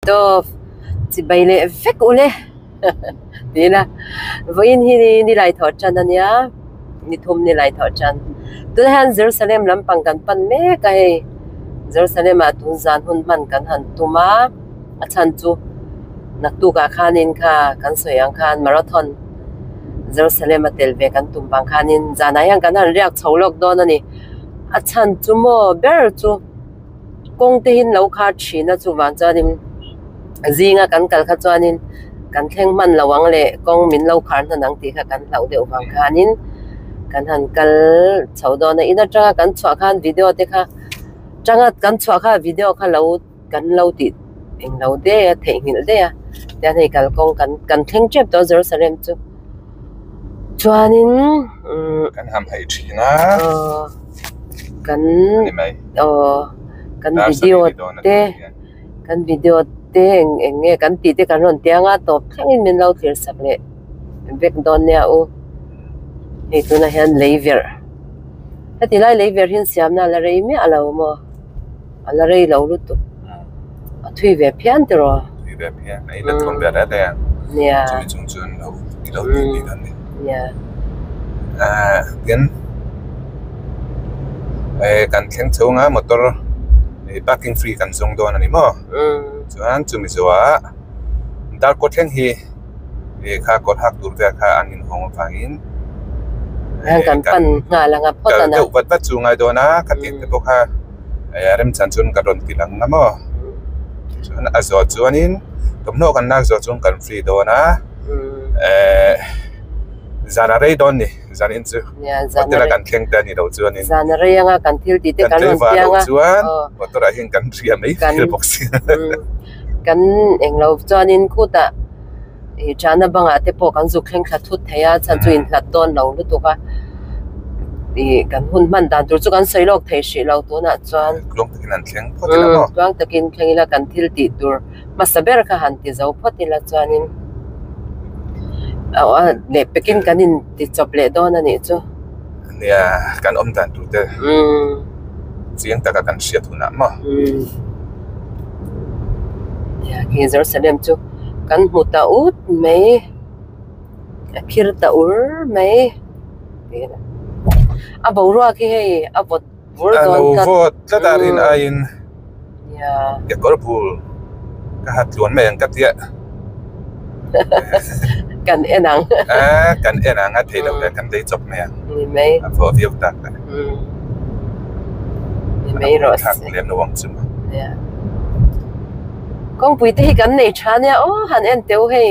Dove chibai leh vek ule tiin a vawiin hi ni lai thawh tan ania ni thum ni lai thawh tan tunah hian Jerusalem lampang kan pan mek a hei Jerusalem ah tun zan hun hman kan han tum a a chhan chu naktuk ah khanin kha kan sawi ang khan marathon Jerusalem a tel ve kan tum vang khanin zanah hian kan han riak chho lawk dawn a ni a chhan chu maw ber chu kawng te hi an lo khar thin a chuvang chuanin zinga kan kal kha chuanin kan thleng hman lo ang leh kawng min lo khar hnan ang tih kha kan hlauh deuh vang khanin kan han kal chho dawn a in atanga kan chhuah khan video te kha tanga kan chhuah kha video kha lo kan lo tih eng lo daih a theihnghilh daih a tihian hei kalkawng kan kan thleng tep tawh a Jerusalem chu chuanin umm kan ham haih thin a aw kan ni mai aw kan video te kan video te eng eng nge kan tih te kan rawn tiang a tawp thlengin min lo thlir sak leh vek dawn nia u hei tunah hian lei verh heti lai lei verh hi an siamna a la rei miah lo maw. A la rei lo lutuk. A thui ve phian tiraw? Thui ve phian. A inla thawn ve reng reng a. Nia. Chumi chung chuan lo i lo tih bik a ni. Nia. Ahh tin eh kan thleng chhung a motor ih parking free kan zawng dawn a ni maw? Chuan chumi zawhah darkaw thleng hi ih kha kawr hak tur vel kha an inhawng avangin Heng kan pan nghal anga phawt kal ana. deuh vat vat chu ngai dawn a khatiang te pawh kha remchan chuan ka rawn ti lang a maw chuan a zawh chuanin thawmhnaw kan lak zawh chuan kan free dawn a ehh zan a rei dawn ni zan in chu hotel a kan thleng te a ni loh chuanin Zan a rei anga kan thil tih te kan kan rawn tlaivar piang loh a chuan motor ah hian kan hria mai thei bawk si kan englo chuanin khutah Ih chana bangah te pawh kan zuk thleng thla thut thei a chhan chu inhlat dawn lo lutuk a ih kan hun hman dan tur chu kan sawi lawk thei hrih lo tunah chuan Tluang takin an thleng phawt ila maw? Tluang takin thleng ila kan thil tih tur hmasa ber kha han ti zo phawt ila chuanin leh pekin kan in ti chawp leh dawn a nih chu. Nia kan awm dan tur te chiang taka kan hriat hunah maw? Nia khi Jerusalem chu. Kan hmu ta ut mai a phir ta ur mai a boruak hi hei a vawt vur dawn tlat. A lo vawt tlat a rin aiin kekawr bul ka ha tluan mai ang ka tia. Kan en ang. Kan en ang a theih loh leh kan lei chawp mai ang. Ni mai. A vawh viau tak a. Ni mai rawh se. A thlak lem lo ang chu maw. Kawngpui te hi kan nei tha nia aw han en teuh hei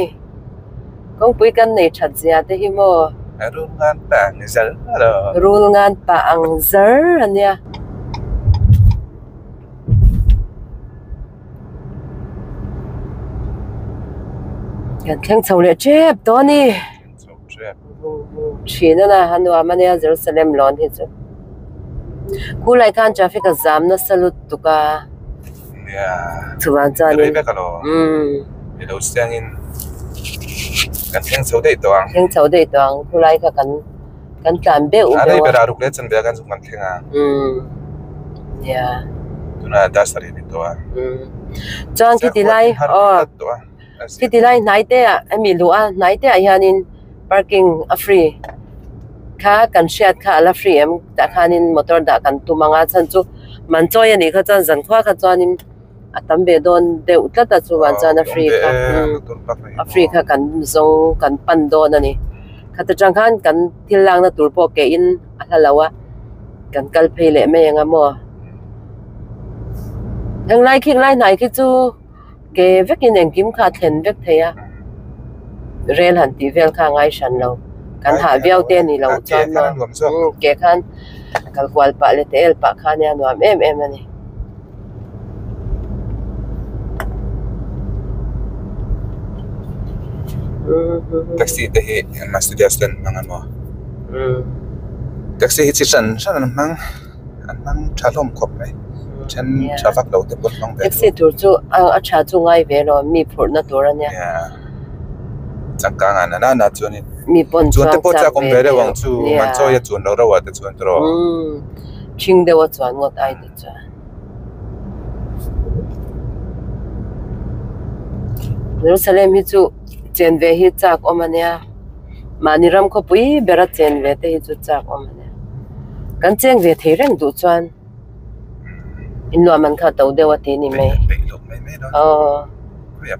kawngpui kan nei that zia te hi maw rul ngan pa ang zar alo rul ngan pa ang zar ania. Kan thleng chho leh tep tawh a ni thin a na a nuam ania Jerusalem lawn hi chu khulai khan traffic a zam nasa lutuk a. Nia Chuvang chuanin rei vek alo ni lo chiangin kan thleng chho daih tawh ang. Thleng chho daih tawh ang khulai kha kan kan tlan beuh beuh a. A rei berah ruk leh chan ve a kan zuk kan thleng a. Nia. Tunah dasar hi ni tawh a. Chuan khiti lai aw khiti lai hnai te ah hemi luh a hnai te ah hianin parking a free kha kan hriat kha a la free em tah khanin motor dah kan tum ang a chhan chu man chawi a nih kha chuan zan khua kha chuanin a tam ve dawn deuh tlat a chuvang chuan a free kha a free kha kan zawng kan pan dawn a ni khat atang khan kan thil lakna tur pawh ke in a hla lo a kan kal phei leh mai ang a maw henglai khi lai hnai khi chu. Ke vekin engkim kha a thlen vek thei a, rel han tih vel kha a ngai hran lo. Kan hah viau te a nih loh chuan maw ke khan kal kual pah leh te el pah kha nia nuam em em a ni. Taxi te hi Mercedes te an hmang a maw taxi hi chi hran hran an hmang an hmang tha hlawm khawp mai then tha vak lo te pawh an hmang ve taxi tur chu a tha chu ngai ve lo mi phurhna tur a nia changkang ah nana chuanin mi pawn chuan te pawh chak awm ve deuh ang chu man chawi a chuan loh reuh ah te chuan tawh ṭhing deuh a chuan ngawt ai te chuan. Jerusalem hi chu chen ve hi chak awm a nia mahni ram khawpui bera chen ve te hi chu chak awm a nia kan cheng ve thei reng duh chuan innuam an kha to deuh a ti ni mai aw nia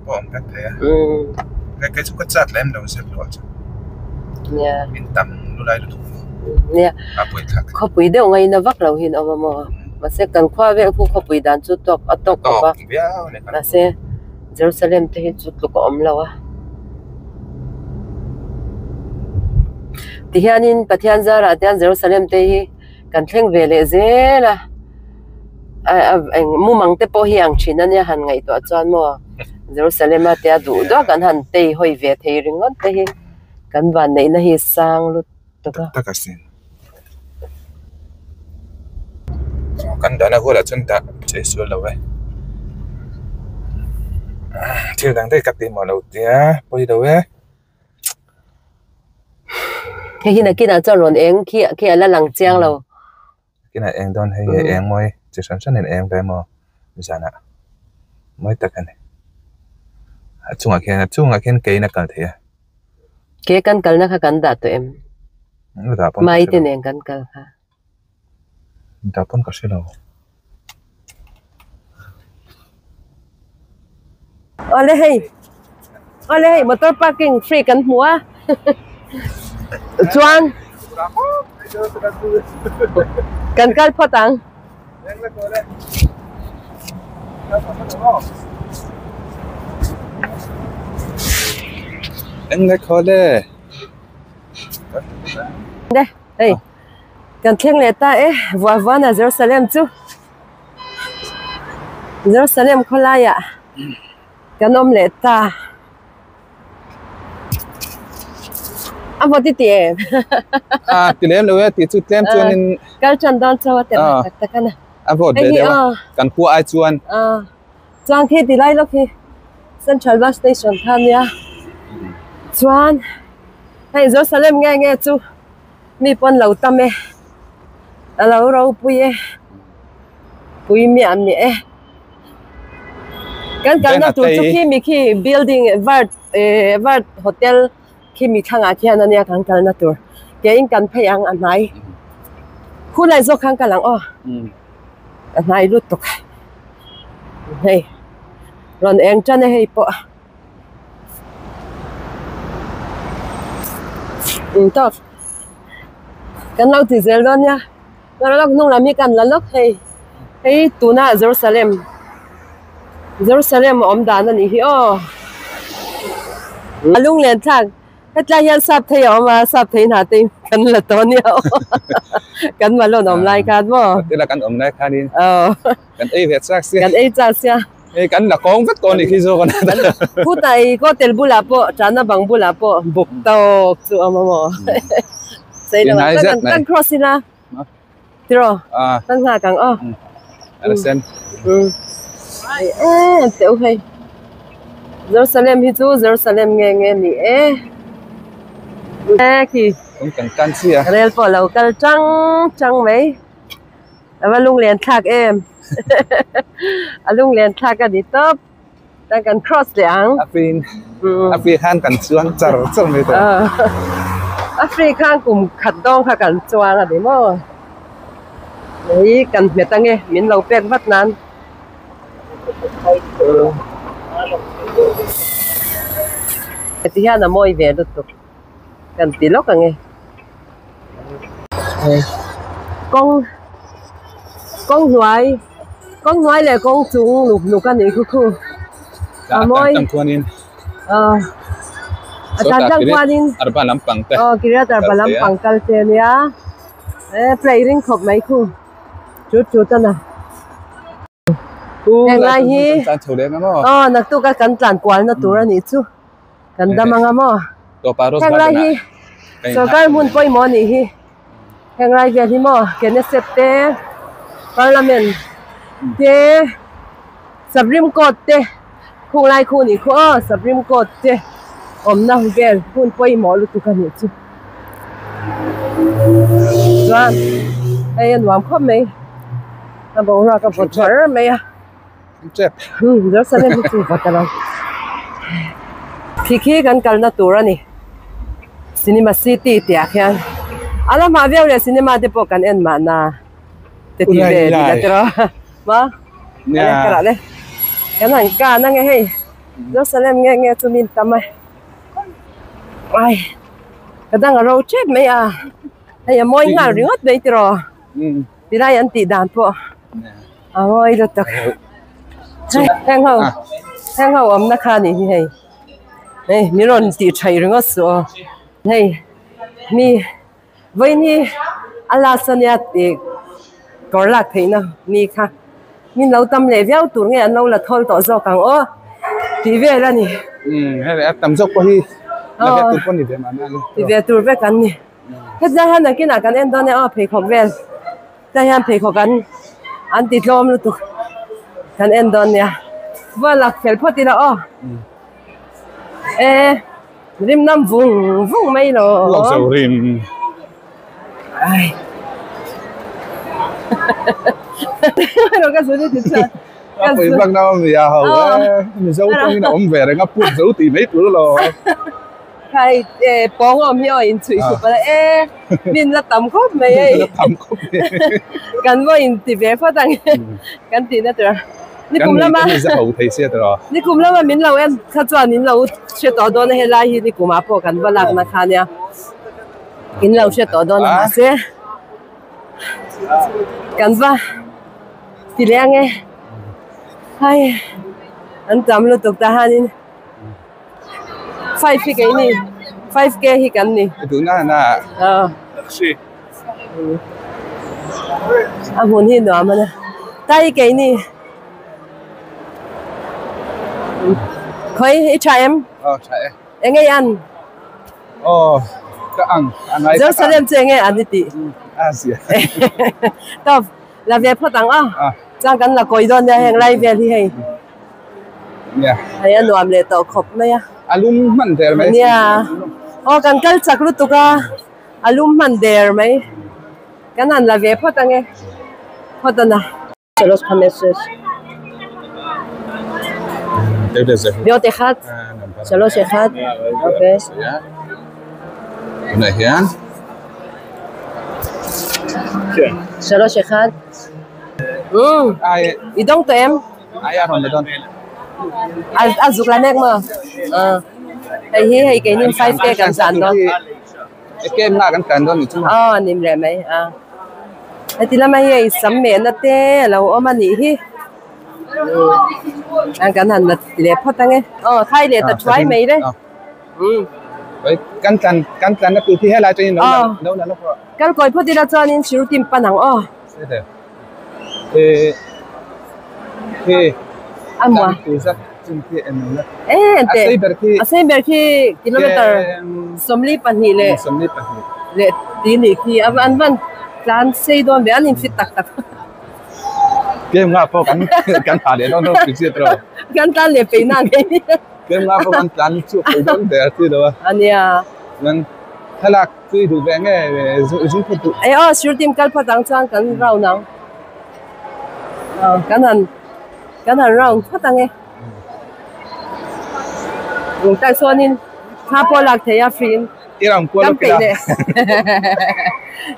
nia khawpui deuh ngaina vak lo hi an awm a maw mahse kan khua vel khu khawpui dan chu tawk a tawk khawp a mahse Jerusalem te hi chu tluk a awm lo a tihianin Pathian zarah te hian Jerusalem te hi kan thleng ve leh zel a eng mumang te pawh hi ang thin a nia han ngaihtuah chuan maw Jerusalem a tia duh duah kan han tei hawi ve thei ringawt te hi kan vanneihna hi sang lut tuk a. Tak asin. Kan dahna hualah chuan dah chei sual lo e. Thil dang daih ka ti maw lo tia pawi lo e. Hei hi nakinah chuan rawn eng khi khi a la lang chiang lo. Nakinah eng dawn hei hi eng mawi chi hran hran in eng ve maw zanah mawi tak a ni. A chungah khian a chungah khian kein a kal thei a. Ke kan kalna kha kan dah tawh em? Mai te nen kan kal kha. Dah pawn ka hre lo. Awle hei awle hei motor parking free kan hmu a chuan kan kal phawt ang. Eng le khaw le. Hei kan thleng leh ta e vuah vuan a Jerusalem chu Jerusalem khawlaiah kan awm leh ta a maw ti ti em a ti lem lo e tih chu tlem chuanin kal tan dawn chauh a telh tak tak a na a vote ve deuh a kan khua ai chuan Chuan khi ti lai lawk hi Central Bus Station kha ania chuan hei Jerusalem nge nge chu mi pawn lo tam e a lo ropui e pui miah miah e kan kalna tur chu khi mi khi building vert eh vert hotel khi mi thlangah khian ania kan kalna tur keiin kan phei ang a hnai khulai zawk khan ka lang aw a hnai lutuk. Hei rawn eng tan e hei pawh in tawp kan lo ti zel dawn nia lawk hnung lam hi kan la lawk hei hei tuna Jerusalem Jerusalem a awm dan a nih hi aw a lunglen thlak. Hetlai hian sap thei a awm a, sap thei hna te kan la tawh nia aw. Kan malon awm lai khan maw? Tila kan awm lai khanin kan ei ve chak sia. Kan ei chak sia. Hei kan la kawng vek tawh a nih khi zawk a. Khutah ei hotel bulah pawh Chana bang bulah pawh buk tawk chu a awm a maw? Sei lo ang kan kan cross ila tiraw? Kan nghak ang aw. Understand. Em teuh hei. Jerusalem hi chu Jerusalem nge nge ni e. E khi. Kawng kan tan chi a. Rel pawh lo kal chang chang mai. A va lunglen thlak em. A lunglen thlak a ni tawp. Tan kan cross leh ang. A pin a pi khan kan chuang char char mai tawh. A free khan kum khat dawng kha kan chuang a ni maw. Hei kan hmet ange min lo pek vat nan. Heti hian a mawi ve lutuk kan ti lawk ange. Kawng kawng hnuai kawng hnuai leh kawng chung luk luk a nih khu khu a mawi a tan tlang khuanin arba lampang te aw Kiryat Arba lampang kal te a nia e play ring khawp mai khu chut chut a na. Henglai hi aw naktuk a kan tlan kualna tur a nih chu. Kan dam anga maw? Tawpa Rose Heng lai Garden hi ah sorkar hmun pawimawh a nih hi. Heng lai vel hi maw Knesset te, Parliament te, Supreme Court te khung lai khu nih khu aw Supreme Court te awmna vel hmun pawimawh lutuk a nih chu. Chuan hei a nuam khawp mai a boruak a vawt kher mai a. Jerusalem hi chu vawt a lo. Khi khi kan kalna tur a ni. Cinema City tih ah khian a lamah viau leh cinema te pawh kan en mahna te tih ve ni la tiraw ma a le ka rah le kan han kan ange hei Jerusalem nge nge chu min tam a ai ka dang a ro tep mai a hei a mawi nghal ringawt mai tiraw. Tilai an tih dan pawh a mawi lutuk heng ho heng ho awmna kha a nih hi hei hei min rawn tih thaih ringawt suh aw hei mi vawiin hi a last ania tih kawr lak theihna mi kha min lo tam leh viau tur nge an lo la thawl tawh zawk ang aw tih vel a ni. Umm hei a tam zawk pawh hi la ve tur pawh a ni ve mahna le. Ti ve tur vek an ni. Hetlai hian nakinah kan en dawn e aw pheikhawk vel tlai hian pheikhawk an an ti tlawm lutuk kan en dawn nia va lak fel phawt ila aw e rim nam vung vung mai lo Lawk zo rim ai ka zu ni ti chuan A pui vak na awm nia ho e Mizo tawngin a awm ve reng a put zo tih mai tur lo. Khai e pawng awm hi aw in chhuih sup a e min la tam khawp mai hei. La tam khawp mai. Kan vaw in ti ve phawt ang kan tih na tur. Nikum lama kan za ho thei sia tawh. Nikum lama min lo en kha chuan in lo hre tawh dawn a helai hi nikum ah pawh kan va lak na kha nia. In lo hre tawh dawn a mahse kan va Ti leh ang e. Hai an tam lutuk ta hanin 5 hi kei ni 5k hi kan ni. Tuna na. Aw. A hmun hi nuam a na. Tai kei ni. Khawi i tha em? Aw tha e. Enge i an? Aw ka ang a ngai. Jerusalem chu enge an i tih? A zia. Tawp. La ve phawt ang a, chuan kan la kawi dawn nia heng lai vel hi hei. Hei a nuam leh tawh khawp mai a. A lum hman der mai. Nia, aw kan kal chak lutuk a, a lum hman der mai. Kan han la ve phawt ang e, phawt a na. Biote khat, Shalosh khat, okay. Tunah hian. Shalosh khat. Umm. I dawng tawh em? Ai a rawn la dawn. A zuk la mek maw? Hei hi hei keini 5k kan tlan dawn. Kem na kan tlan dawn ni chu maw? Aw nim leh mai a. Heti lama hi hei sam mehna te a lo awm a nih hi. Kan han la leh phawt ang e. Aw thai leh ta thuai mai le. Kan tlan kan tlan na tur khi helai chuan lo lo la lawk rawh. Kal kawi phawt ila chuanin Shruti pan ang aw. A mua. E ente. A sei ber khi kilometer 22 leh leh ti nih khi an van tlan sei dawn ve an in fit tak tak. Kem nga pawh kan kan ha leh dawn dawn Kan tlan leh peih na ngei. Tlem nga pawh kan tlan chu pui dawn der chi lo a. Ania. Chuan thlalak chu i duh ve nge zu phawt duh. Ei aw sir team kal phawt ang chuan kan round ang. Aw kan han kan han round phawt ang e. Tah chuanin thla pawh lak thei a free in. I round kual Kan peih leh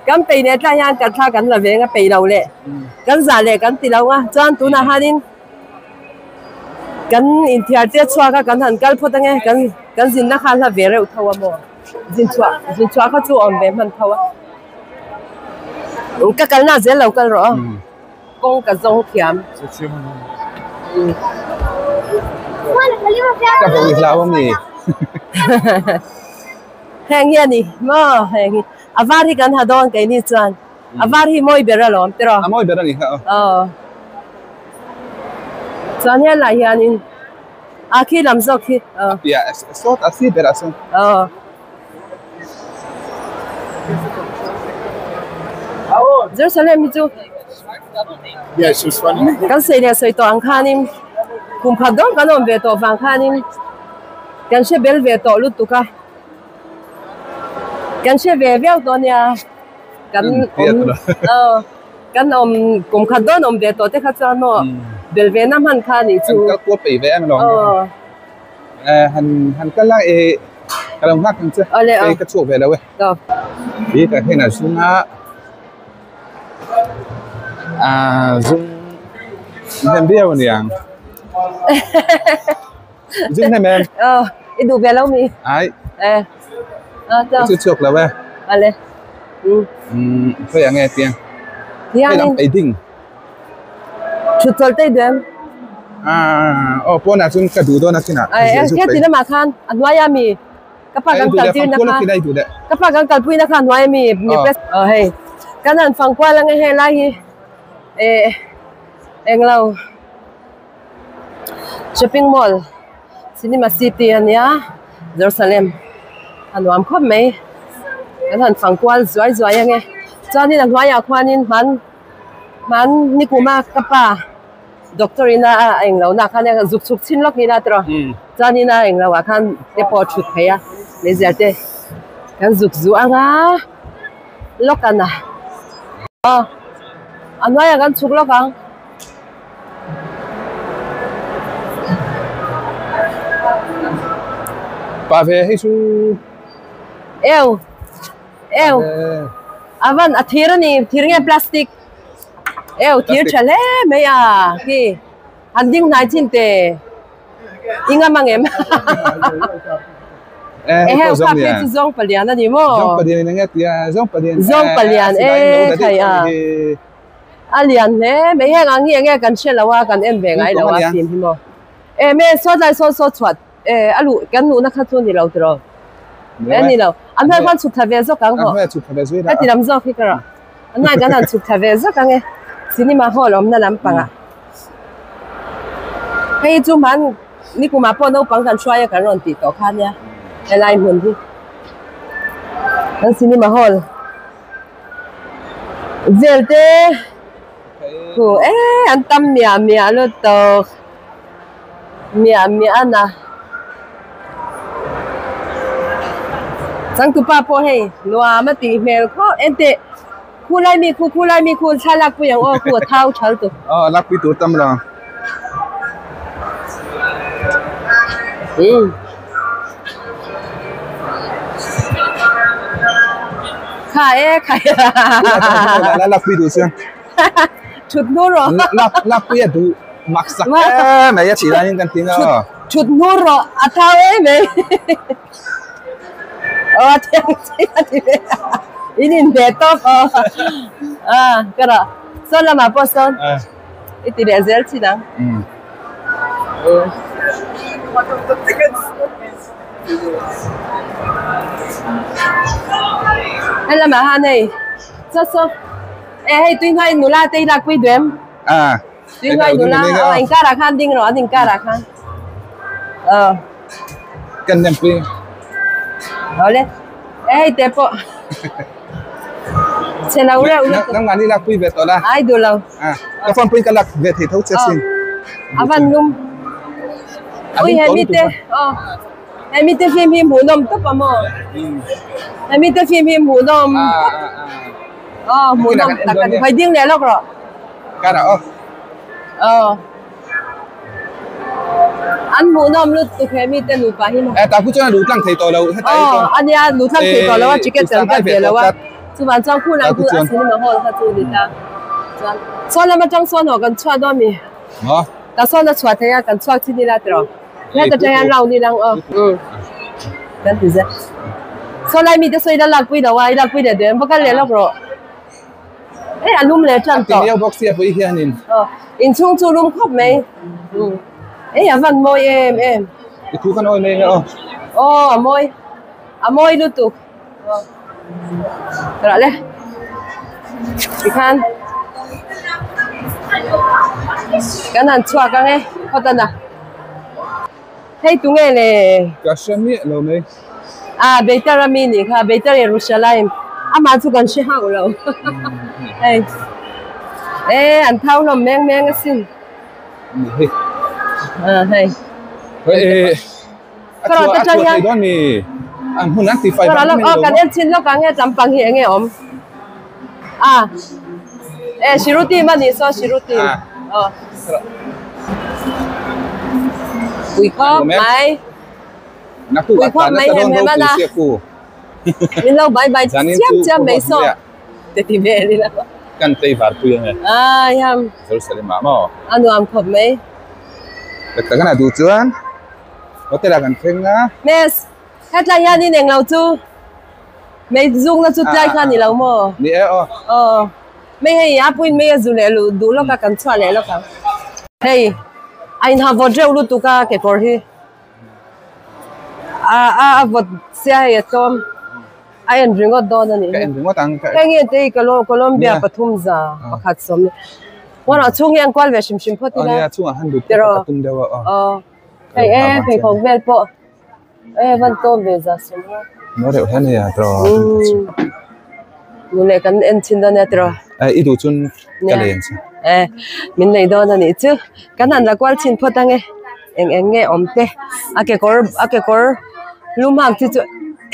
kan peih leh tlai hian kan thla kan la ve ang a peih lo leh kan zah leh kan ti lo ang a chuan tunah hianin Kan inthiar te chhuak a kan han kal phawt ange kan kan zinna kha hla ve reuh tho a maw zin chhuah zin chhuah kha chu awm ve hman tho a ka kalna zel lo kal rawh a kawng ka zawng thiam. Ka hmu hlau a mi. Heng hi a ni maw heng hi a var hi kan ha dawn keini chuan. A var hi mawi ber alawm tiraw? A mawi ber a ni kha aw. Aw. Chuan helai hianin A khi lam zawk khi. A piah sawt a si berah sawn. Aw. Jerusalem hi chu kan sawi leh sawi tawh ang khanin kum khat dawn kan awm ve tawh vang khanin kan hre bel ve tawh lutuk a, kan hre ve viau tawh ania kan awm aw kan awm kum khat dawn awm ve tawh te kha chuan maw bel ve na hman kha anih chu. Kan kal kual peih ve em alawm. Aw. Han han kal a e ka lo nghak ang che hei ka chhuak ve lo e ti tah hian a zung a ah zung hnem viau a niang zung hnem em aw i duh ve lo mi ai e ka chu chhuak lo e ale um khawi ang nge tiang hei lam ei ding Thut chawlh te i duh em? Ah, aw pawnah chuan ka duh dawn a kinah. Ai, he ti lamah khan a hnuai a mi ka pa kan kal tir na kha. Ka pa kan kalpui na kha a hnuai a mi mi press. Aw hei, kan han fang kual ang e he lai hi eh englo shopping mall cinema city a nia Jerusalem a nuam khawp mai kan han fang kual zuai zuai ang e chuanin a hnuaiah khuanin hman. Hman nikuma ka pa doctor in a eng lo na khan zuk chhuk chhin lawk ila tiraw chuanin a eng lo ah khan te pawh a thut thei a meizial te kan zuk zuh ang a lawk a na aw a hnuaiah kan chhuk lawk ang. Pa ve hei chu eu. Eu a van a thir a ni thir nge plastic eu thir tha hle mai a khi han ding hnai chin te i ngam ang em eheu kha phei chu zawng palian a ni maw zawng palian e khai a a lian hle mai heng ang hi enge kan hre lo a kan en ve ngai lo a fim hi maw em e saw tlai saw saw chhuat Eh a luh kan luhna kha chu ni lo tiraw? Eh ni lo. A hnuai khan chhuk thla ve zawk ang hawh. Heti lam zawk hi ka rawh. A hnuai kan han chhuk thla ve zawk ang e. Cinema hall awmna lampangah. Hei chu hman nikumah pawh naupang kan hruai a kan rawn tih tawh kha nia helai hmun hi. Kan cinema hall vel te khu eh an tam miah miah lutuk. Miah miah a na. Changtupa pawh hei nuam a tih hmel khawp enteh khu lai mi khu khu lai mi khu thla lakpui ang aw khu a thau thal tuk. Aw lakpui tur tam lo. Umm. Kha e khai. Lakpui duh chuan. Thut hnu rawh. Lakpui a duh. Mak sak em mai a tih laiin kan tin a. Thut hnur rawh a thau em mai. Aw a thiang chiah a ti ve a. In inbe tawp aw. A ka rawh. Sawn lamah pawh sawn i ti leh zel thin ang. Hei lamah han hei saw saw e hei tui hnuai nula te hi lakpui duh em? Tui hnuai nula aw inkar ah khan ding rawh an inkar ah khan aw kan nem pui awle e hei te pawh chhe lo reuh lutuk nang mahni lak pui ve tawh la ai duh lo a ka phone pui ka lak ve thei tho che sin a van lum ui he mi te aw he mi te film hi hmuhnawm tawp a maw he mi te film hi hmuhnawm tawp aw hmuhnawm tak a ni hawi ding leh lawk rawh. Kara aw. Aw. An hmuhnawm lutuk he mite nupa hi maw. Eh ta khu chuan a luh tlang thei tawh lo heta hi chuan. Aw ania luh tlang thei tawh lo a ticket kan cut ve lo a. Chuvang chuan khu lai khu a cinema hall kha chu ni ta. Chuan sawn lam atang sawn haw kan chhuah dawn mi. Maw. Ta sawn a chhuah thei a kan chhuak chin ila tiraw. Heta tang hian round ilang aw. Umm. Kan ti zel. Sawn lai mite saw ila lakpui lo a i lakpui leh duh em va kal leh lawk rawh. Hei a lum leh tan tawh. A ti miau bawk sia pui hianin. Aw inchhung chu lum khawp mai. Hei a van mawi em em. I thu khan awi mai nge aw. Aw a mawi a mawi lutuk. Rawh le tikhan kan han chhuak ang e khawtana. Hei tunge le? Ka hre miah lo mai. Ah, Beitar a mi nih kha, Beitar Yerushalayim. Amah chu kan hre hauh lo. Hei. E, an thau hlawm meng meng asin. Ni hei. Ah, hei. Hei, a Ka chhuah rawh a te chhuah hian. thei dawn mi. An hmun an ti fai Ka rawh vang lawk, mi oh, lo kan maw? en chin lawk ang he tlampang hi enge awm. Ah, e, Shirutim a nih saw, Shirutim. Ah. Oh. Pui khawp mai. Pui khawp mai hem hem a na. Min lo bai bai chiam chiam mai saw. Te ti vel ila. Kan tei var pui ange. Ah, yam. Jerusalem ah maw? A nuam khawp mai. Tak tak ana duh chuan hotel ah kan thleng a. Miss, hetlai hian in englo chu mei zukna chu tlai kha ni lo maw? Ni e aw. Aw. Mei hei a puin mei a zu leh luh duh lawk a kan chhuah leh lawk ang. Hei a inha vawt reuh lutuk a kekawr hi a a a vawt sia hei a tlawm a en ringawt dawn a nih Ka en ringawt ang ka Heng hi te hi Colombia pathum za pakhat sawm Ngaw chhung hi an kual ve hrim hrim phawt ila. Nia chungah han lut te pawh ka tum deuh a aw. Aw hei e pheikhawk vel pawh e van tlawm ve za sawm a. Maw reuh hian hei a tiraw. Nu leh kan en chin dawn nia tiraw. E i duh chun ka lei ang che. E min lei dawn a nih chu kan han la kual chin phawt ang e eng eng nge awm te a kekawr a kekawr lum hak chi chu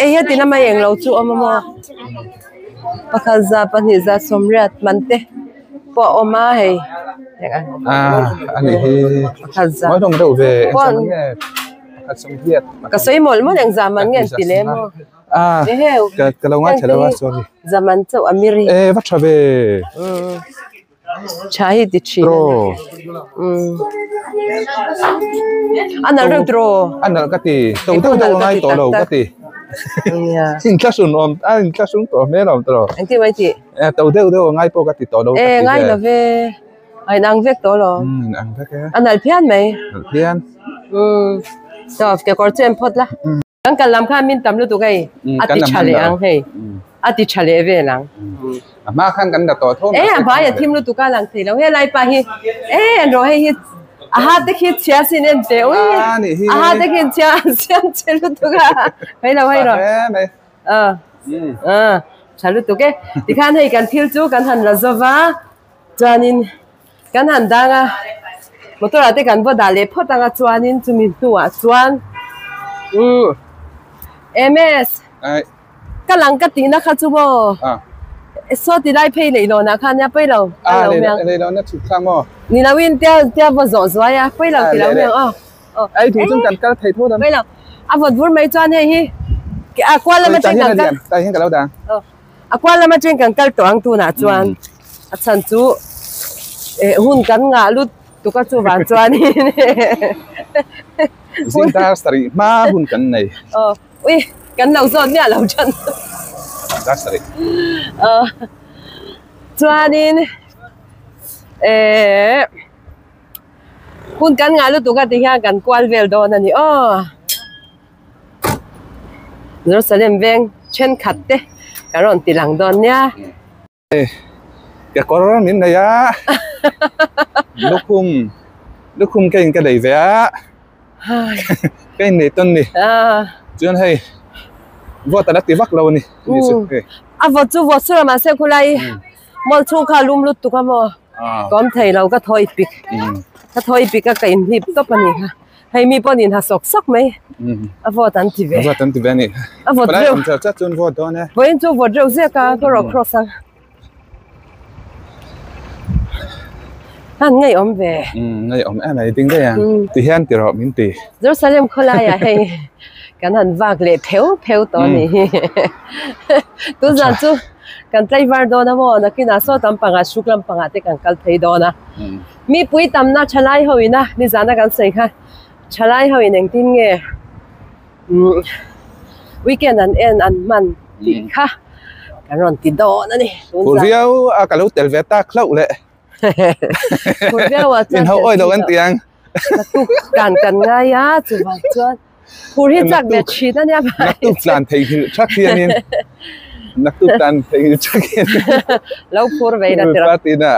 e heti lama eng lo chu awm a maw. Pakhat za pahnih za sawmriat man te pawh a awm a hei Ah a ni hi pakhat za mawi hlawm deuh ve eng pawn zam nge pakhat sawmriat ka sawi mawlh mawlh eng zam an nge an ti lem aw ah eheu ka ka lo ngaithla lo a sorry zam an chauh a miri e va tha ve tha hi ti thin tiraw a nalh reuh tiraw a nalh ka ti to deuh deuh a ngai tawh lo ka ti inthlahrun awm a inthlahrun tawh hmel awm tiraw engtin mai tih e to deuh deuh a ngai pawh ka ti tawh lo ka e ti ngai lo ve a inang vek tawh lo in ang vek e a nalh phian mai nalh phian chaw kekawr chu en phawt la Kan kal lam khan min tam lutuk hei, a ti tha leh ang hei, a ti tha leh vel ang. A hma khan kan la tawh tho E a hmai a thim lutuk a lang thei lo, helai pa hi e an rawh hei hi a ha te khi chhia sin en teh ui, a ha te khi chhia an siam che lutuk a, hei lo hei rawh a tha lutuk e, tikhan hei kan thil chu kan han la zo va chuanin Kan han dang a, motor ah te kan va dah leh phawt ang a chuanin chumi hnuah chuan umm MS ka lang ka tihna kha chu maw saw ti lai phei neih lawnah khan nia pawi lo a lo hmiang ni lo in tia tia va zawh zuai a pawi lo ti lo hmiang aw aw pawi lo a vawt vur mai chuan hei hi a kual lama tang kan kal A kual lama chen kan kal tawh ang tunah chuan a chhan chu eh hun kan ngah lut tuk a chuvang chuanin Zing dar sarih hma hun kan nei. Aw ui kan lo zawt miah lo than. Dar sarih. Aw chuanin eh hun kan ngah lutuk a ti hian kan kual vel dawn a ni aw. Jerusalem veng thenkhat te ka rawn ti lang dawn nia. Kekawr min nei a, lukhum lukhum ka in ka nei ve a, ka in nei tawn ni. Chuan hei vawt a la ti vak lo a ni. A vawt chu vawt sur a mahse khulai mall chhung kha a lum lutuk a maw ka awm thei lo ka thawi pik ka thawi pik a ka inhlip tawp a ni kha. Hei mi pawh nin ha sawk sawk mai. A vawt an ti ve. A vawt an ti ve a ni. A vawt reuh. Palai awm chat chuan vawt dawn e. Vawiin chu vawt reuh ziak a, ka rawh cross ang. Han ngei awm ve. Ngei awm em ai ding daih ang. Ti hian ti rawh min ti. Jerusalem khawlaiah hei kan han vak leh pheu pheu tawh a nih hi. Tuzan chu kan tlaivar dawn a maw nakinah saw tam pangah suk lam pangah te kan kal phei dawn a. Mipui tamna thalai ho ina nizana kan sawi kha thalai ho in engtin nge umm weekend an en an hman tih kha kan rawn ti dawn a ni. Phur viau a ka lo tel ve tak hlauh leh. Phur viau a chuan In ho awi lo an ti ang. Naktuk dan kan ngai a chuvang chuan phur hi chak ve thin a nia. Naktuk tlan theihnghilh thak hianin naktuk tlan theihnghilh thak hianin lo phur ve ila tiraw. Party na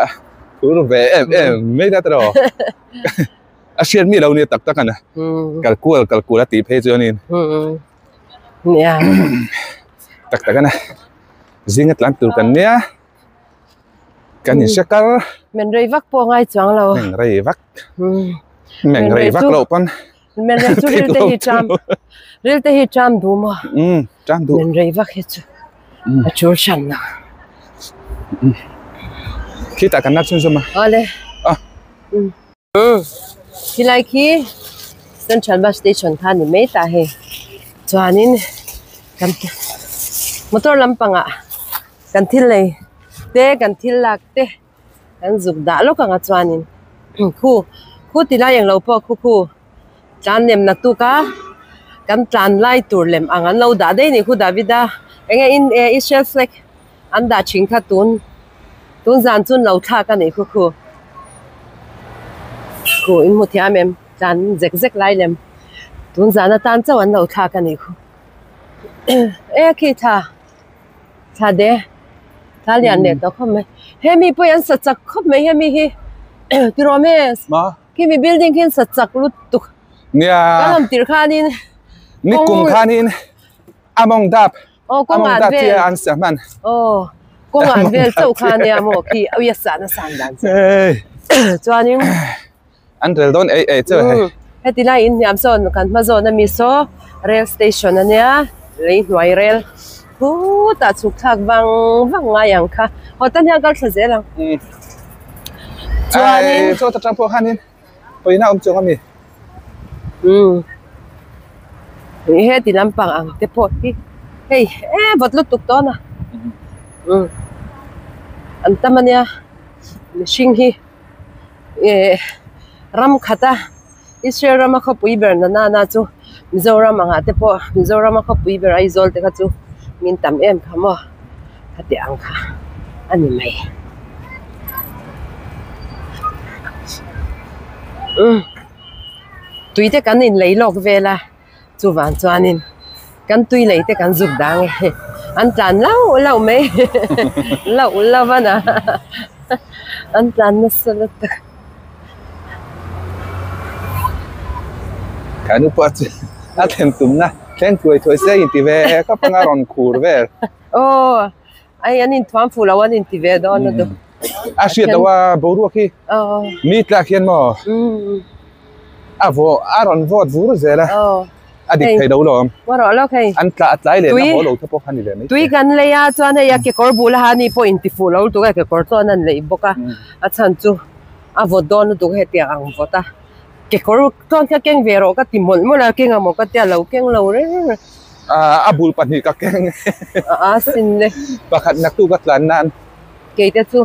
phur ve em em mai ta tiraw. A hriat mi lo nia tak tak a kal kual kal kual a tih phei chuanin tak tak a na zinga tlan tur kan nia kan in hre kar men rei vak pawh ngai chuang lo men rei vak men rei vak lo pawn men rei chu ril te hi cham ril te hi cham duh maw cham duh men rei vak hi chu a chul hran lo khitah kan lak chhunzawm a awle Khilai khi Central Bus Station kha ni mai ta hei chuanin kan motor lampangah kan thil lei te kan thil lak te kan zuk dah lawk ang a chuanin khu khu ti lai englo pawh khu khu tlan lem naktuk a kan tlan lai tur lem ang an lo dah daih a ni khu Davida enge in Israel flag An dah thin kha tun tun zan chun lo thlak a nih khu khu. Khu in hmu thiam em tlan zek zek lai lem tun zan atan chauh an lo thlak a nih khu. E khi thla thla de thla lian leh tawh khawp mai hemi pawh hi an sa chak khawp mai hemi hi tiraw me khimi building khi an sa chak lutuk nia kan awm tirh khanin nikum khanin a mawng dap Aw kawng an vel an sa hman aw kawng an vel chauh kha ania maw khi ui a san a san dan chu chuanin an rel dawn ei ei chu hei heti lai in hniam sawn kan hma zawn ami saw rail station ania lei hnuai rail khutah chhuk thlak vang vang ngai ang kha aw tan hian kal thla zel ang chuanin chaw atang pawh khanin pawina awm chuang ami. Umm heti lampang ang te pawh hi hei e vawt lutuk dawn a umm an tam ania mihring hi eh ram khata Israel rama khawpui ber na nana chu Mizoram angah te pawh Mizorama khawpui ber Aizawl te kha chu min tam em kha maw khati ang kha a ni mai. Umm tui te kan inlei lawk vel a chuvang chuanin kan tui lei te kan zuk dang e an tlan lauh lauh mai lauh lauh a na an tlan nasa lutuk. Ka nu pawh chu a thlen tumna thleng thuai thuai se a inti ve khawp anga rawn khur vel. Aw ai an inthuam fuh lo an inti ve dawn a tu. A hriat loh a boruak hi mi tlak hian maw a vaw a rawn vawt vur zel a a dik thei lo lawm an tla a tlai leh na haw lo te pawh kha ni ve mai tui kan lei a chuan hei a kekawr bul a ha ni pawh inti fuh lo lutuk a kekawr chuan an lei bawk a a chhan chu a vawt dawn lutuk hetiang ang vawt a kekawr chuan kha keng ve rawh ka ti mawlh mawlh a keng ang maw ka tia lo keng lo reng reng a bul pahnih ka keng a sin le pakhat naktuk a tlan nan. Kei te chu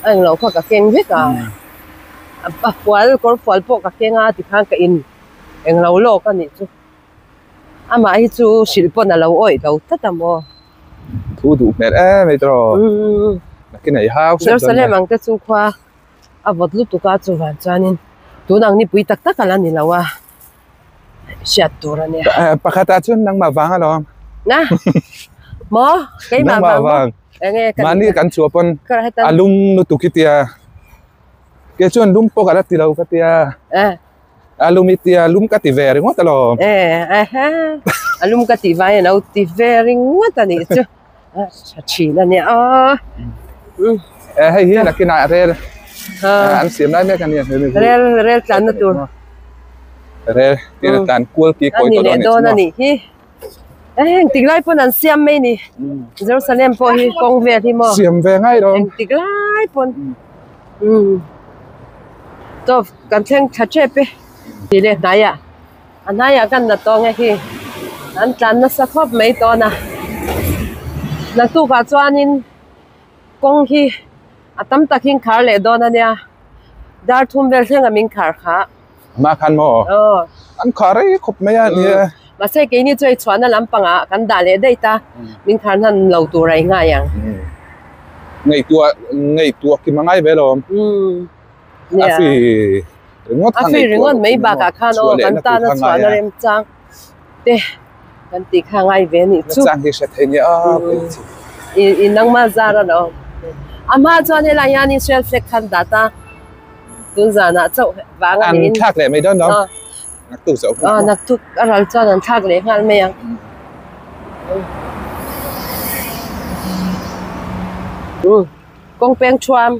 a englo kha ka keng vek a, a fual kawr fual pawh ka keng a tikhan ka in englo lawk a nih chu. Amah hi chu hrilh pawn a lo awih lo tlat a maw. Thu duh hmel em mai tawh. Nakin a i hau hrep dawn nia. Jerusalem ang te chu khua a vawt lutuk a chuvang chuanin tun ang nipui tak tak a la ni lo a. hriat tur a nia. Pakhatah chuan nangmah vang alawm. Na maw keimah vang maw enge kan mahni kan chhuah pawn a lum lutuk hi tia kei chuan lum pawh ka la ti lo ka tia a lum hi tia lum ka ti ve ringawt alawm. A lum ka tih vangin a lo ti ve ringawt a nih chu a tha thin a nia aw. Hei hi nakinah rel an siam lai mek a nia rel rel tlanna tur rel tin a tlan kual ki kawi tawh dawn a nih dawn a nih hi engtik lai pawn an siam mai ni Jerusalem pawh hi kawng vel hi maw siam ve ngai lo engtik lai pawn chaw kan thleng tha tep e tih leh hnaiah A hnaiah kan la tawng e hi an tlan nasa khawp mai tawn a naktukah chuanin kawng hi a tam takin khar leh dawn a nia dar thum vel thleng a min khar kha mah khan maw aw an khar rei khawp mai a nia mahse keini chu hei chhuahna lampangah kan dah leh daih ta min khar hnan lo tur a i ngai ang ngaihtuah ngaihtuah kim a ngai ve lo nia a free ringawt a free ringawt mai bakah khan aw kan tana chhuahna remchang te kan tih kha ngai ve anih chu chang hi hre thei nia i i nangma zar a lo a hma chuan helai hian Israel flag khan dat a. Tun zanah chauh vang a niin. An thlak leh mai dawn lo. Naktuk zawh hunah maw? Naktuk a ral chuan an thlak leh nghal mai ang. Kawng peng thuam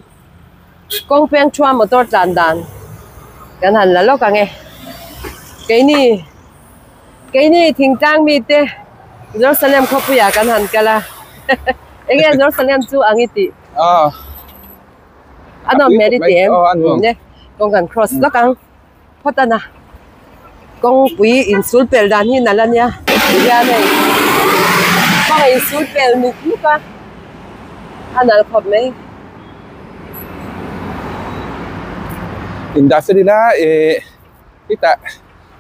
kawng peng thuam motor tlan dan kan han la lawk ang e. Keini keini thingtlang mite Jerusalem khawpuiah kan han kal a enge Jerusalem chu ang i tih? A nawm hmel i ti em? Ne kawng kan cross lawk ang phawt a na. Kawngpui insul pel dan hi nalh a nia tihian hei kawng a insul pel nuk nuk a a nalh khawp mai. Indah fel ila eh hetah